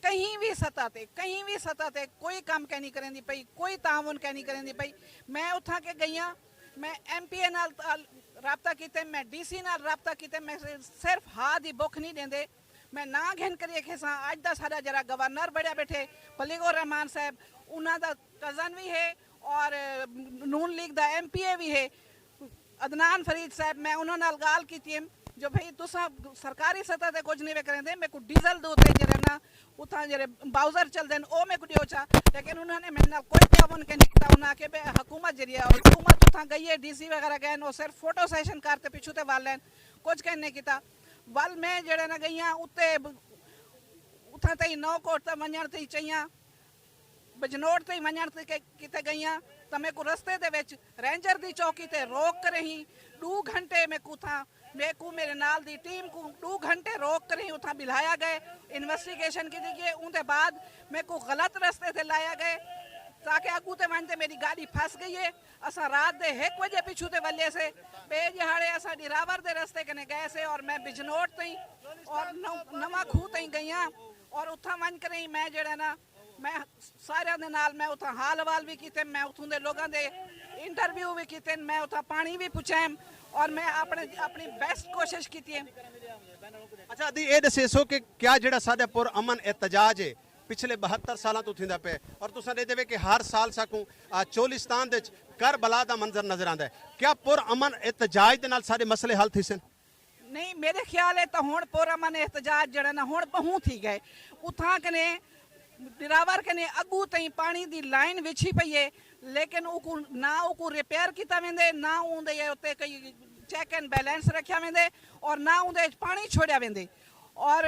کہیں وی سطح تے، کہیں وی سطح تے کوئی کم کائنی کریندی پئی، کوئی تعاون کائنی کریندی پئی۔ میں اتھاں کے ڳئی ہاں، میں ایم پی اے نال تال-، رابطہ کیتے، میں ڈی سی نال رابطہ کیتے، میں صرف ہا دی بکھ نہیں ݙیندے۔ میں ناں گھن کریے کھیساں، اڄ دا ساݙا جیڑھا گورنر بݨیا ٻیٹھے، پلیغ الرحمان صاحب، انہاں دا کزن وی ہے اور نون لیگ دا ایم پی اے وی ہے۔ عدنان فرید صاحب، میں انہاں نال ڳالھ کیتی ہے جو بھئی تساں سرکاری سطح تے کجھ نہیں وے کریندے، میکوں ڈیزل دے اتے جیڑھے نا اتھاں جیڑھے باؤزر چلدے ہن او میکوں ݙیو چا، لیکن انہاں نے میرے نال کوئی تعاون کائنی کیتا۔ انہاں آکھے بھئی حکومت جیڑھی ہے، حکومت اتھاں ڳئی ہے، ڈی سی وغیرہ ڳئے ہن، او صرف فوٹو سیشن کر تے پچھوں تے ول ہن، کجھ کائنی کیتا۔ ول میں جیڑھے نا ڳئی ہاں اتے اتھاں تئیں نو کوٹ تے ونڄݨ تئیں چئیاں، بجنوٹ تئیں ونڄݨ تے کے-، کیتے ڳئی ہاں تاں میکوں رستے دے وچ رینجر دی چوکی تے روک کرہیں ݙو گھنٹے میکوں اتھاں، میکوں میرے نال دی ٹیم کوں ݙو گھنٹے روک کرہیں اتھاں ٻلھایا ڳئے، انویسٹیگیشن کیتی ڳئی۔ اوندے بعد میکوں غلط رستے تے لایا ڳئے تاکہ اڳوں تے ونڄ تے میری گاݙی پھس ڳئی ہے۔ اساں رات دے ہک وڄے پچھوں تے ولے سے، ٻئے ݙیہاڑے اساں ݙراور دے رستے کنے ڳئے سے اور میں بجنوٹ تئیں اور نو-، نواں کھوہ تئیں ڳئی ہاں اور اتھاں ونڄ کرہیں میں جیڑھا نا میں ساریاں دے نال میں اتھاں حال احوال وی کیتے، میں اتھوں دے لوگاں دے انٹرویو وی کیتے، میں اتھاں پاݨی وی پچھیم اور میں اپݨے، اپݨی بیسٹ کوشش کیتی ہے۔ اچھا ادی، اے ݙسیسو کہ کیا جیڑھا ساݙا پر امن احتجاج ہے پچھلے بہتر سالاں توں تھیندا پئے اور تساں ݙیہدے وے کہ ہر سال ساکوں، آ، چولستان دے وچ کربلا دا منظر نظر آندا ہے، کیا پر امن احتجاج دے نال ساݙے مسئلے حل تھیسن؟ نہیں، میرے خیال ہے تاں ہݨ پر امن احتجاج جیڑھا نا ہݨ ٻہوں تھی ڳئے۔ اتھاں کنے ڈراور کنے اڳوں تئیں پاݨی دی لائن وچھی پئی ہے، لیکن اوکوں نہ اوکوں ریپیئر کیتا ویندے، نہ اوندے اتے کوئی چیک اینڈ بیلنس رکھیا ویندے اور نہ اوندے وچ پاݨی چھوڑیا ویندے اور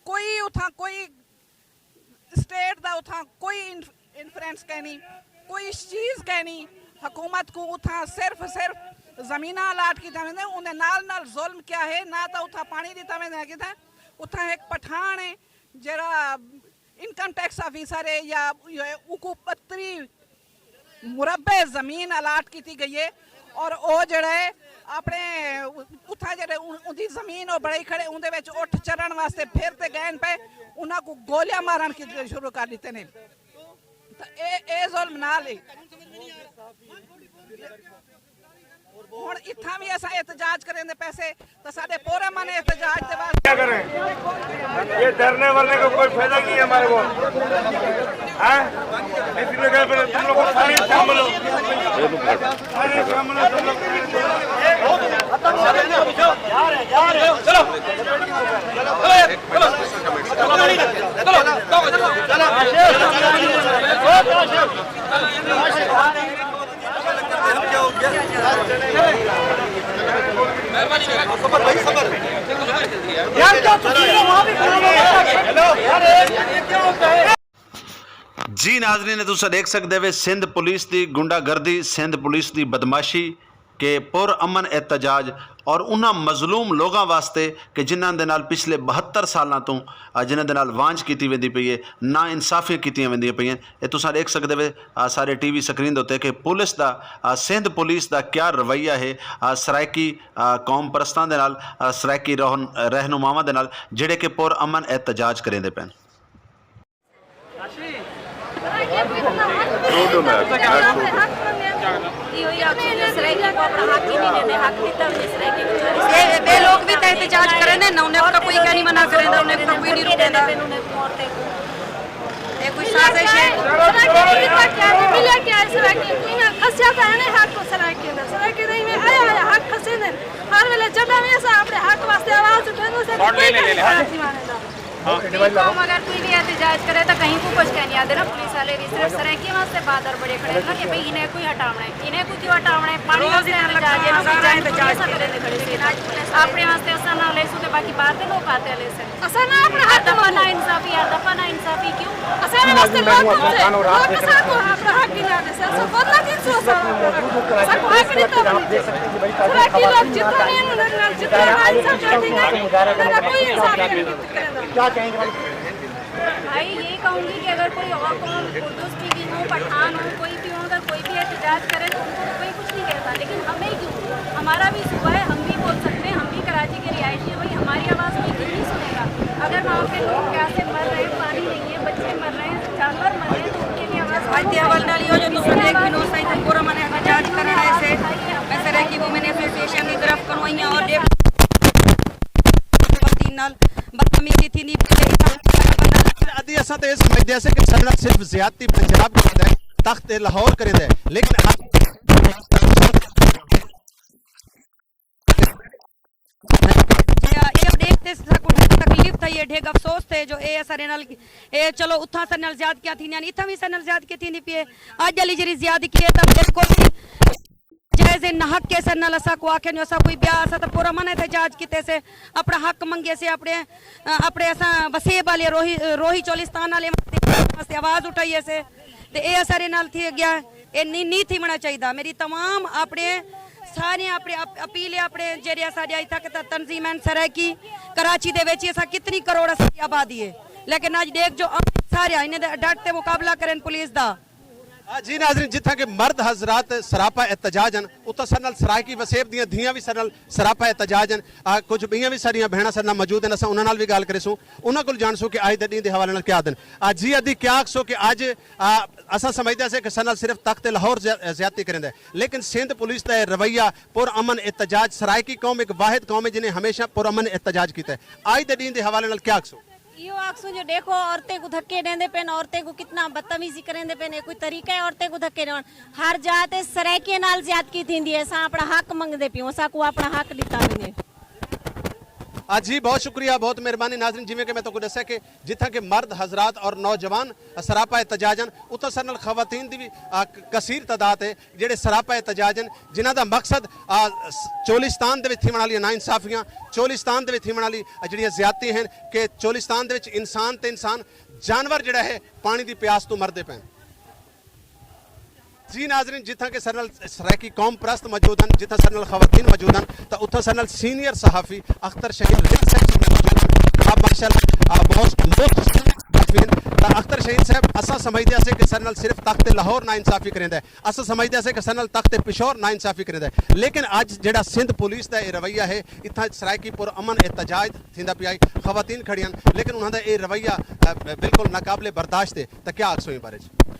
کوئی اتھاں کوئی اسٹیٹ دا اتھاں کوئی انف-، انفلوئنس کائنی، کوئی چیز کائنی۔ حکومت کوں اتھاں صرف، صرف زمیناں الاٹ کیتیاں ویندیاں، اوندے نال نال ظلم کیا ہے، نہ تاں اتھاں پاݨی ݙتا ویندا ہے کتھاں۔ اتھاں ہک پٹھان ہے جیڑھا انکم ٹیکس آفیسر ہے یا اوکوں ٻتری مربع زمین الاٹ کیتی ڳئی ہے اور او جیڑھا ہے اپݨے اتھاں جیڑھے ان-، اوندی زمین او بݨائی کھڑے، اوندے وچ اٹھ چرݨ واسطے پھر تے ڳئن پئے، انہاں کوں گولیاں مارݨ کی شروع کر ݙتے نے۔ تاں اے، اے ظلم نال ہے۔ ہݨ اتھاں وی اساں احتجاج کریندے پئے سے تاں ساݙے پر امن احتجاج دے واسطے کیا کریں؟ یہ دھرنے ورنے کا کوئی فائدہ نہیں ہے ہمارے کو۔ ہیں؟ اس لیے کہ پھر تم لوگ سارے شامل ہو۔ سارے شامل ہو تم لوگ۔ جی ناظرین، تساں ݙیکھ سڳدے وے سندھ پولیس دی غنڈہ گردی، سندھ پولیس دی بدمعاشی، کہ پر امن احتجاج اور انہاں مظلوم لوگاں واسطے کہ جنہاں دے نال پچھلے بہتر سالاں توں جنہاں دے نال وانجھ کیتی ویندی پئی ہے، نا انصافیاں کیتیاں ویندیاں پئی ہیں۔ اے تساں ݙیکھ سڳدے وے سارے ٹی وی سکرین دے اتے کہ پولیس دا، سندھ پولیس دا کیا رویہ ہے سرائیکی قوم پرستاں دے نال، سرائیکی رہنماواں دے نال، جیڑھے کہ پر امن احتجاج کریندے پئن۔ ٻئے لوک وی تاں احتجاج کریندن، انہاں کوں تاں کوئی کائنی منع کریندا، انہاں کوں تاں کوئی نی روکیندا۔ اے کوئی سازش ہے؟ ہر ویلے جڈاں وی اساں اپنے حق واسطے آواز اٹھاندے اساں کوئی کائنی منع تھیوݨ ݙیندا۔ ٻئی قوم اگر کوئی وی احتجاج کرے تاں کہیں کوں کجھ کائنی آہدے نا، پولیس آلے وی صرف سرائیکی واسطے بہادر بݨے کھڑے ہن نا کہ بھئی انہیں کوں ای ہٹاوݨا ہے، انہیں کوں کیوں ہٹاوݨا ہے، پاݨی واسطے احتجاج ہے نا، بھئی جنگ تاں اساں کریندے کھڑے سے، اپݨے واسطے اساں نہ لیسوں تے باقی ٻاہر دے لوک آتے لیسن۔ اساں نا اپݨا حق ہر دفعہ نا انصافی، ہر دفعہ نا انصافی کیوں؟ اساں دے واسطے لوک کون سے؟ لوک اساں کوں اپݨا حق گھنا ݙیسن، اساں بدلا گھنسوں اساں اپݨا حق، اساں کوں حق ݙتا ونڄے۔ سرائیکی لوک جتنا ہن انہاں نال جتنا نا انصافی تھیندی ہے، انہاں دا کوئی انصافی نی کیتی۔ بھائی یہ کہوں گی کہ اگر کوئی اور قوم، اردوز کی بھی ہوں، پٹھان ہوں، کوئی بھی ہوں، اگر کوئی بھی احتجاج کرے تو ان کو تو کوئی کچھ نہیں کہتا، لیکن ہمیں کیوں؟ ہمارا بھی صوبہ ہے، ہم بھی بول سکتے ہیں، ہم بھی کراچی کے رہائشی ہیں، بھائی ہماری آواز کوئی کیوں نہیں سنے گا؟ اگر وہاں پہ لوگ پیاسے مر رہے ہیں، پانی نہیں ہے، بچے مر رہے ہیں، جانور مر رہے ہیں تو ان کے لیے آواز کون اٹھائے گا؟ اج دے حوالے نال ایہو جو تساں ݙیکھ گھنو سئیں، پر امن احتجاج کرݨ آئے سے، میں سرائیکی وومن ایسوسی ایشن دی طرف کنوں آئی ہاں اور ݙیکھ خواتین نال بدتمیزی تھیندی پئی ہے۔ ادی اساں تے اے سمجھدے ہاسے کہ ساڈے نال صرف زیادتی پنجاب کریندا ہے، تخت تے لاہور کریندا ہے، لیکن اج اے ݙیکھ تے ساکوں ڈھڳ تکلیف تھئی ہے، ڈھڳ افسوس تھئے جو اے اساݙے نال اے چلو اتھاں اساݙے نال زیادتیاں تھیندیاں ہن، اتھاں وی اساݙے نال زیادتی تھیندی پئی ہے۔ اڄ آلی جیڑھی زیادتی ہے تاں بالکل جائز نہ حق ہے، اساݙے نال اساکوں آکھن جو اساں کوئی ٻیا، اساں تاں پر امن احتجاج کیتے سے، اپݨا حق منگے سے، اپݨے اپݨے اساں وسیب آلے روہی روہی چولستان آلے واسطے آواز اٹھائی سے تے اے اساݙے نال تھی ڳیا، اے نی نی تھیوݨا چاہیدا۔ میݙی تمام اپݨے سارے اپݨے اپیل ہے اپݨے جیڑھے اساݙے اتھاں تنظیم ہن سرائیکی کراچی دے وچ اساں کتنی کروڑ اساݙی آبادی ہے، لیکن اڄ ݙیکھ جو سارے انہیں دے ڈٹ تے مقابلہ کرن پولیس دا۔ جی ناظرین، جتھاں کہ مرد حضرات سراپا احتجاج ہن، اتھاں ساݙے نال سرائیکی وسیب دیاں دھیاں وی ساݙے نال سراپا احتجاج ہن۔ کجھ ٻیاں وی ساݙیاں بھیݨاں ساݙے نال موجود ہن، اساں انہاں نال وی ڳالھ کریسوں، انہاں کولوں ڄاݨسوں کہ اڄ دے ݙینہہ دے حوالے نال کیا آہدن۔ جی ادی کیا آکھسو کہ اڄ اساں سمجھدے ہاسے کہ ساݙے نال صرف تخت لاہور زیادتی کریندا ہے، لیکن سندھ پولیس دا اے رویہ، پر امن احتجاج، سرائیکی قوم ہک واحد قوم ہے جنہیں ہمیشہ پر امن احتجاج کیتا ہے، اڄ دے ݙینہہ دے حوالے نال کیا آکھسو؟ ایہو آکھسوں جو ݙیکھو عورتیں کوں دھکے ݙیندے پئن، عورتیں کوں کتنا بدتمیزی کریندے پئن، اے کوئی طریقہ ہے عورتیں کوں دھکے ݙیوݨ؟ ہر جاہ تے سرائیکیں نال زیادتی تھیندی ہے، اساں اپݨا حق منگدے پیوں، اساں کوں اپݨا حق ݙتا ونڄے۔ جی بہت شکریہ، بہت مہربانی۔ ناظرین جیویں کہ میں تہاکوں ݙسیا کہ جتھاں کہ مرد حضرات اور نوجوان سراپا احتجاج ہن، اتھاں ساݙے نال خواتین دی وی کثیر تعداد ہے۔ جیڑھے سراپا احتجاج ہن جنہاں دا مقصد چولستان دے وچ تھیوݨ آلیاں ناانصافیاں، چولستان دے وچ تھیوݨ آلی جیڑھیاں زیادتی ہن کہ چولستان دے وچ انسان تے انسان جانور جیڑھا ہے پاݨی دی پیاس توں مردے پئن۔ جی ناظرین جتھاں کہ ساݙے نال سرائیکی قوم پرست موجود ہن، جتھاں ساݙے نال خواتین موجود ہن تاں اتھاں ساݙے نال سینئر صحافی اختر شہید رند صاحب ساݙے نال موجود ہن۔ آپ ماشاءاللہ بہت مختصر صحافی ہن۔ تاں اختر شہید صاحب اساں سمجھدے ہاسے کہ ساݙے نال صرف تخت لاہور ناانصافی کریندا ہے۔ اساں سمجھدے ہاسے کہ ساݙے نال تخت پشور ناانصافی کریندا ہے، لیکن اڄ جیڑھا سندھ پولیس دا اے رویہ ہے، اتھاں سرائیکی پر امن احتجاج تھیندا پیا ہے، خواتین کھڑی ہن لیکن انہاں دا اے رویہ بالکل ناقابل برداشت ہے، تاں کیا آکھسو ایں بارے اچ؟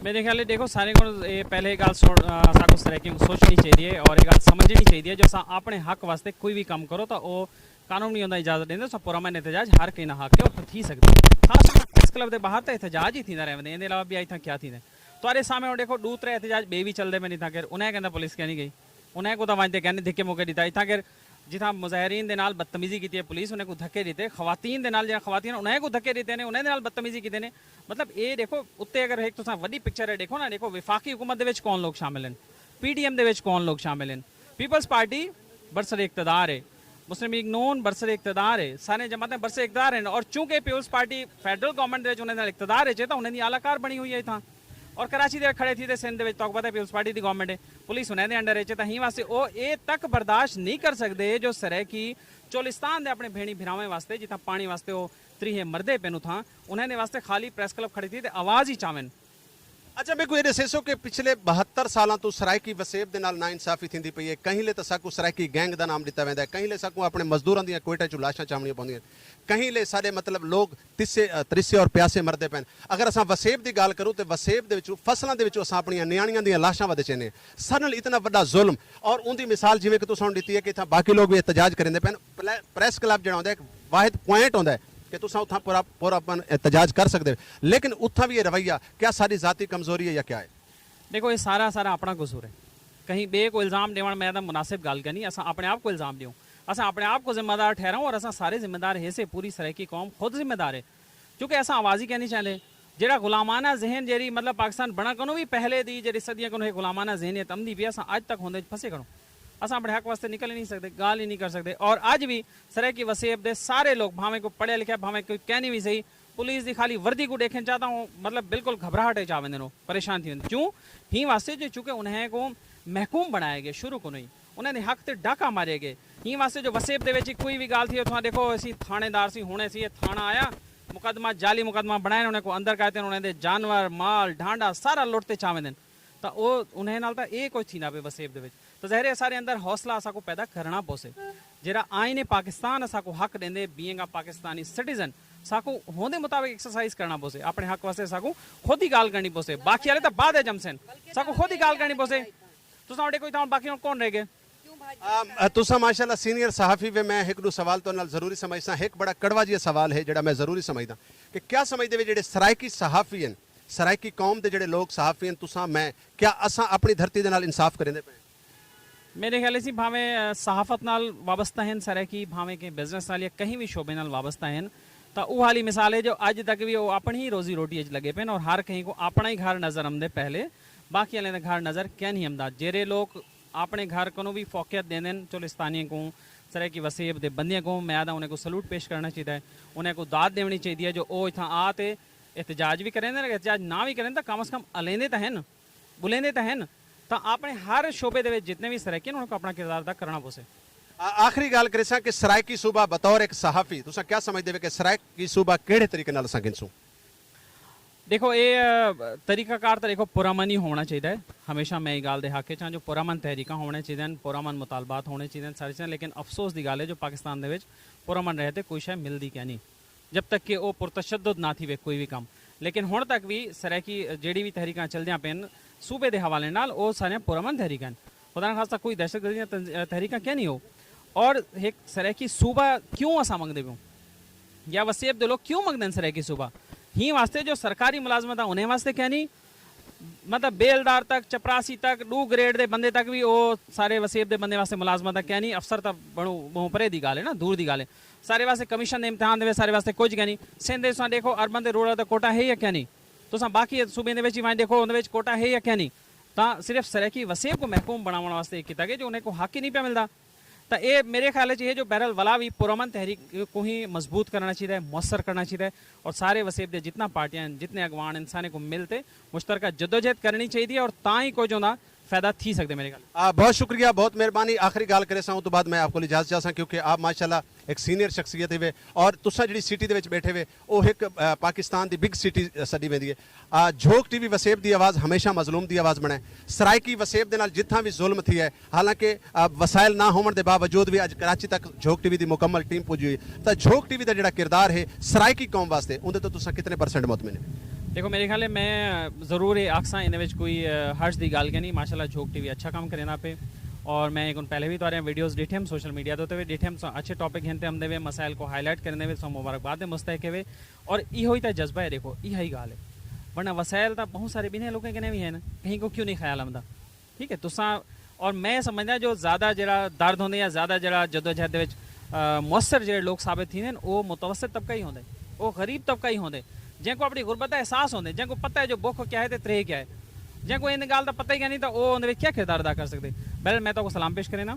میݙے خیال اچ ݙیکھو ساریں کوں اے پہلے اے ڳالھ ساکوں سرائیکیاں کوں سوچݨی چاہیدی ہے اور اے ڳالھ سمجھݨی چاہیدی ہے جو اساں اپݨے حق واسطے کوئی وی کم کرو تاں او قانون وی اوندا اجازت ݙیندے، اساں پر امن احتجاج ہر کہیں دا حق ہے، اتھاں تھی سڳدے۔ خاص طور تے پریس کلب دے ٻاہر تاں احتجاج ہی تھیندا رہندے، ایندے علاوہ ٻیا اتھاں کیا تھیندے؟ تہاݙے سامݨے ہݨ ݙیکھو ݙو ترے احتجاج ٻئے وی چلدے پئن، اتھاں خیر انہاں کیندا پولیس کائنی ڳئی، انہاں کوں تاں ونڄ تے کائنی دھکے مکے ݙتا، اتھاں خیر جتھاں مظاہرین دے نال بدتمیزی کیتی ہے پولیس، انہاں کوں دھکے ݙتے، خواتین دے نال جیڑھیاں خواتین انہاں کوں دھکے ݙتے نے، انہاں دے نال بدتمیزی کیتے نے، مطلب اے ݙیکھو اتے اگر ہک تساں وݙی پکچر ہے ݙیکھو نا، ݙیکھو وفاقی حکومت دے وچ کون لوک شامل ہن، پی ڈی ایم دے وچ کون لوک شامل ہن، پیپلز پارٹی برسر اقتدار ہے، مسلم لیگ نون برسر اقتدار ہے، ساریاں جماعتاں برسر اقتدار ہن، اور چونکہ پیپلز پارٹی فیڈرل گورنمنٹ دے وچ انہاں دے نال اقتدار اچ ہے تاں انہاں دی اعلی کار بݨی ہوئی ہے اتھاں۔ اور کراچی دے کھڑے تھی تے سندھ دے وچ توک پتہ ہے پیپلز پارٹی دی گورنمنٹ ہے، پولیس انہیں دے انڈر اچ ہے، تاں ہی واسطے او اے تک برداشت نہیں کر سکدے جو سرائیکی چولستان دے اپنے بھیݨی بھراویں واسطے جتھاں پاݨی واسطے او تریہے مردے پن اتھاں انہیں دے واسطے خالی پریس کلب کھڑے تھی تے آواز ہی چاون۔ اچھا، میکوں اے ݙسیسو کہ پچھلے بہتر سالاں توں سرائیکی وسیب دے نال ناانصافی تھیندی پئی ہے۔ کہیں لے تاں ساکوں سرائیکی گینگ دا نام ݙتا ویندا ہے، کہیں لے ساکوں اپݨے مزدوراں دیاں کوئٹہ چوں لاشاں چاوݨیاں پوندیاں، کہیں لے ساݙے مطلب لوگ تسے، ترسے اور پیاسے مردے پئن۔ اگر اساں وسیب دی ڳالھ کروں تے وسیب دے وچوں فصلاں دے وچوں اساں اپݨیاں نیاݨیاں دیاں لاشاں ودے چیندے ہیں۔ ساݙے نال اتنا وݙا ظلم اور اوندی مثال جیویں کہ تساں ہݨ ݙتی ہے کہ اتھاں باقی لوگ وی احتجاج کریندے پئن، پریس کلب جیڑھا ہوندا ہے، واحد پوائنٹ ہوندا ہے کہ تساں اتھاں پورا پورا اپݨا احتجاج کر سڳدے ہو، لیکن اتھاں وی اے رویہ کیا ساݙی ذاتی کمزوری ہے یا کیا ہے؟ ݙیکھو، اے سارا سارا اپݨا قصور ہے۔ کہیں ٻئے کوں الزام ݙیوݨ میں تاں مناسب ڳالھ کائنی۔ اساں اپݨے آپ کوں الزام ݙیوں، اساں اپݨے آپ کوں ذمہ دار ٹھہراؤں اور اساں سارے ذمہ دار ہیسے، پوری سرائیکی قوم خود ذمہ دار ہے۔ کیونکہ اساں آواز ہی کائنی چاہندے۔ جیڑھا غلامانہ ذہن، جیڑھی مطلب پاکستان بݨݨ کنوں وی پہلے دی جیڑھی صدیاں کنوں ہک غلامانہ ذہنیت امدی پئی ہے، اساں اڄ تک ہوندے وچ پھنسے کھڑوں۔ اساں اپݨے حق واسطے نکل ہی نہیں سڳدے، ڳالھ ہی نہیں کر سڳدے۔ اور اڄ وی سرائیکی وسیب دے سارے لوگ، بھاویں کوئی پڑھیا لکھیا، بھاویں کوئی کائنی وی صحیح، پولیس دی خالی وردی کوں ݙیکھن چا تاں او مطلب بالکل گھبراہٹ اچ آ ویندن، او پریشان تھی ویندن۔ کیوں؟ ہیں واسطے جو چونکہ انہیں کوں محکوم بݨایا ڳئے شروع کنوں ہی، انہیں دے حق تے ڈاکا مارے ڳئے۔ ہیں واسطے جو وسیب دے وچ کوئی وی ڳالھ تھی، اتھاں ݙیکھو، اسی تھاݨے دار سی، ہݨ اسی اے تھاݨہ آیا، مقدمہ، جعلی مقدمہ بݨائے، انہیں کوں اندر کر تے انہیں دے جانور، مال، ڈھانڈا سارا لٹ تے چا ویندن۔ تاں او انہیں نال تاں اے کجھ تھیندا پئے وسیب دے وچ۔ تاں ظاہر ہے اساݙے اندر حوصلہ اساکوں پیدا کرݨا پوسے۔ جیڑھا آئین پاکستان اساکوں حق ݙیندے، بینگ اے پاکستانی سٹیزن، ساکوں ہوندے مطابق ایکسرسائز کرݨا پوسے۔ اپݨے حق واسطے ساکوں خود ہی ڳالھ کرݨی پوسے۔ باقی آلے تاں بعد اچ جمسن، ساکوں خود ہی ڳالھ کرݨی پوسے۔ تساں ݙیکھو اتھاں ہݨ باقی ہݨ کون رہ ڳئے؟ آ، تساں ماشاءاللہ سینئر صحافی وے، میں ہک ݙو سوال تہاݙے نال ضروری سمجھساں۔ ہک بڑا کڑوا جیہا سوال ہے جیڑھا میں ضروری سمجھداں کہ کیا سمجھدے وے جیڑھے سرائیکی صحافی ہن، سرائیکی قوم دے جیڑھے لوگ صحافی ہن، تساں، میں، کیا اساں اپݨی دھرتی دے نال انصاف کریندے پئے ہیں؟ میݙے خیال اچ بھاویں، آ، صحافت نال وابستہ ہن سرائیکی، بھاویں کہ بزنس نال یا کہیں وی شعبے نال وابستہ ہن، تاں اوہ والی مثال ہے جو اڄ تک وی او اپݨی ہی روزی روٹی اچ لڳے پئے ہن اور ہر کہیں کوں اپݨا ہی گھر نظر امدے پہلے، باقی آلیں دا گھر نظر کائنی امدا۔ جیڑھے لوگ اپݨے گھر کنوں وی فوقیت ݙیندن چولستانیاں کوں، سرائیکی وسیب دے بندیاں کوں، میں آہداں انہیں کوں سلوٹ پیش کرݨا چاہیدا ہے، انہیں کوں داد ݙیوݨی چاہیدی ہے جو او اتھاں آ تے احتجاج وی کریندن، اگر احتجاج نہ وی کرن تاں کم از کم الیندے تاں ہن، ٻلیندے تاں ہن۔ تاں اپݨے ہر شعبے دے وچ جتنے وی سرائیکی ہن، انہاں کوں اپݨا کردار ادا کرݨا پوسے۔ آ-، آخری ڳالھ کریساں کہ سرائیکی صوبہ بطور ہک صحافی تساں کیا سمجھدے وے کہ سرائیکی صوبہ کیڑھے طریقے نال اساں گھنسوں؟ ݙیکھو، اے، آ، طریقہ کار تاں ݙیکھو پرامن ہی ہووݨا چاہیدا ہے۔ ہمیشہ میں ایں ڳالھ دے حق اچ ہاں جو پرامن تحریکاں ہووݨیاں چاہیدیاں ہن، پرامن مطالبات ہووݨے چاہیدے ہن، ساری چیزاں، لیکن افسوس دی ڳالھ ہے جو پاکستان دے وچ پرامن رہ تے کوئی شے ملدی کائنی۔ جب تک کہ او پرتشدد نہ تھیوے کوئی وی کم۔ لیکن ہݨ تک وی سرائیکی جیڑھی وی تحریکاں چلدیاں پئن صوبے دے حوالے نال، او ساریاں پرامن تحریکاں ہن۔ خدا نخواستہ کوئی دہشت گردی دیاں تنظ-، تحریکاں کائنی ہو۔ اور ہک سرائیکی صوبہ کیوں اساں منگدے پیوں؟ یا وسیب دے لوگ کیوں منگدے ہن سرائیکی صوبہ؟ ہیں واسطے جو سرکاری ملازمتاں انہیں واسطے کائنی، مطلب بیلدار تک، چپراسی تک، ݙو گریڈ دے بندے تک وی او سارے وسیب دے بندے واسطے ملازمتاں کائنی، افسر تاں بڑو، ٻہوں پرے دی ڳالھ ہے نا، دور دی ڳالھ ہے۔ سارے واسطے کمیشن دے امتحان دے وچ سارے واسطے کجھ کائنی۔ سندھ وچ تساں ݙیکھو اربن تے رورل دا کوٹا ہے یا کائنی؟ تساں باقی صوبیں دے وچ ہی ونڄ ݙیکھو، اوندے وچ کوٹا ہے یا کائنی؟ تاں صرف سرائیکی وسیب کوں محکوم بݨاوݨ واسطے کیتا ڳئے جو انہیں کوں حق ہی نہیں پیا ملدا۔ تاں اے میرے خیال اچ ہے جو بہرحال ولا وی پرامن تحریک کوں ہی مضبوط کرݨا چاہیدا ہے، مؤثر کرݨا چاہیدا ہے، اور سارے وسیب دے جتنا پارٹیاں ہن، جتنے اڳواݨ ہن، سارے کوں مل تے مشترکہ جدوجہد کرݨی چاہیدی ہے اور تاں ہی کجھ ہوندا فائدہ تھی سڳدے میرے خیال۔ آ، بہت شکریہ، بہت مہربانی۔ آخری ڳالھ کریساں، اوں توں بعد میں آپ کوں اجازت چاہساں، کیونکہ آپ ماشاءاللہ ہک سینئر شخصیت ہیوے اور تساں جیڑھی سٹی دے وچ ٻیٹھے وے، او ہک، آ، پاکستان دی بگ سٹی سݙی ویندی ہے۔ آ، جھوک ٹی وی وسیب دی آواز ہمیشہ مظلوم دی آواز بݨے۔ سرائیکی وسیب دے نال جتھاں وی ظلم تھی ہے، حالانکہ، آ، وسائل نہ ہووݨ دے باوجود وی اڄ کراچی تک جھوک ٹی وی دی مکمل ٹیم پڄی ہوئی، تاں جھوک ٹی وی دا جیڑھا کردار ہے سرائیکی قوم واسطے، اوندے توں تساں کتنے پرسنٹ مطمئن ہو؟ ݙیکھو، میرے خیال ہے میں ضرور اے آکھساں، ایندے وچ کوئی، آ، حرج دی ڳالھ کائنی۔ ماشاءاللہ جھوک ٹی وی اچھا کم کریندا پئے، اور میں ہݨ پہلے وی تہاݙیاں ویڈیوز ݙٹھیم، سوشل میڈیا دے اتے وی ݙٹھیم، تساں اچھے ٹاپک گھن تے آندے وے، مسائل کوں ہائی لائٹ کریندے وے، تساں مبارکباد دے مستحق ہیوے۔ اور ایہو ہی تاں جذبہ ہے، ݙیکھو، ایہا ہی ڳالھ ہے۔ ورنہ وسائل تاں ٻہوں سارے ٻنہیں لوکیں کنے وی ہن، کہیں کوں کیوں نہیں خیال آندا؟ ٹھیک ہے، تساں اور میں سمجھدا جو زیادہ جیڑھا درد ہوندے یا زیادہ جیڑھا جدوجہد دے وچ، آ، مؤثر جیڑھے لوک ثابت تھیندے ہن، او متوسط طبقہ ہی ہوندے، او غریب طبقہ ہی ہوندے، جیں کوں اپݨی غربت دا احساس ہوندے، جیں کوں پتہ ہے جو بکھ کیا ہے تے تریہہ کیا ہے۔ جیں کوں ان ڳالھ دا پتہ ہی کائنی تاں او اوندے وچ کیا کردار ادا کر سڳدے؟ بہرحال میں تہاکوں سلام پیش کرینداں۔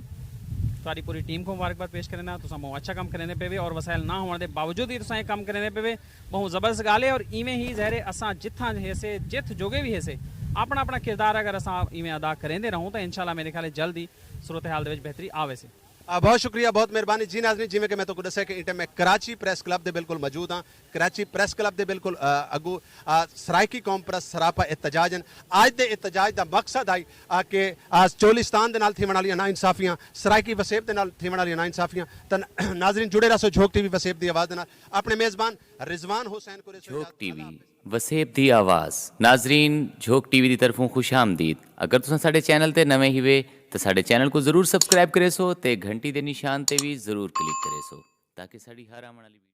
ساری پوری ٹیم کو مبارکباد پیش کرنا، تساں بہت اچھا کام کرنے پے وے اور وسائل نہ ہونے دے باوجود ہی تساں یہ کام کرنے پے وے، بہت زبردست گال ہے۔ اور ایویں ہی ظاہر ہے اساں جتھاں ہیسے، جتھ جو گے بھی ہیسے، اپنا اپنا کردار اگر اساں ایویں ادا کریں دے رہوں تو انشاءاللہ میرے خیال ہے جلد ہی صورتحال دے وچ بہتری آوے سے۔ آ، بہت شکریہ، بہت مہربانی۔ جی ناظرین، جیویں کہ میں تہاکوں ݙسیا کہ ایں ٹائم میں کراچی پریس کلب دے بالکل موجود ہاں۔ کراچی پریس کلب دے بالکل، آ، اڳوں، آ، سرائیکی قوم پرست سراپا احتجاج ہن۔ اڄ دے احتجاج دا مقصد ہئی، آ، کہ، آ، چولستان دے نال تھیوݨ والیاں ناانصافیاں، سرائیکی وسیب دے نال تھیوݨ والیاں ناانصافیاں۔ تاں ناظرین جڑے رہسو جھوک ٹی وی وسیب دی آواز دے نال۔ اپݨے میزبان رضوان حسین کوں ݙیسو اجازت۔ جھوک ٹی وی، وسیب دی آواز۔ ناظرین، جھوک ٹی وی دی طرفوں خوش آمدید۔ اگر تساں ساݙے چینل تے نویں ہیوے تاں ساݙے چینل کوں ضرور سبسکرائب کریسو تے گھنٹی دے نشان تے وی ضرور کلک کریسو تاکہ ساݙی ہر آوݨ والی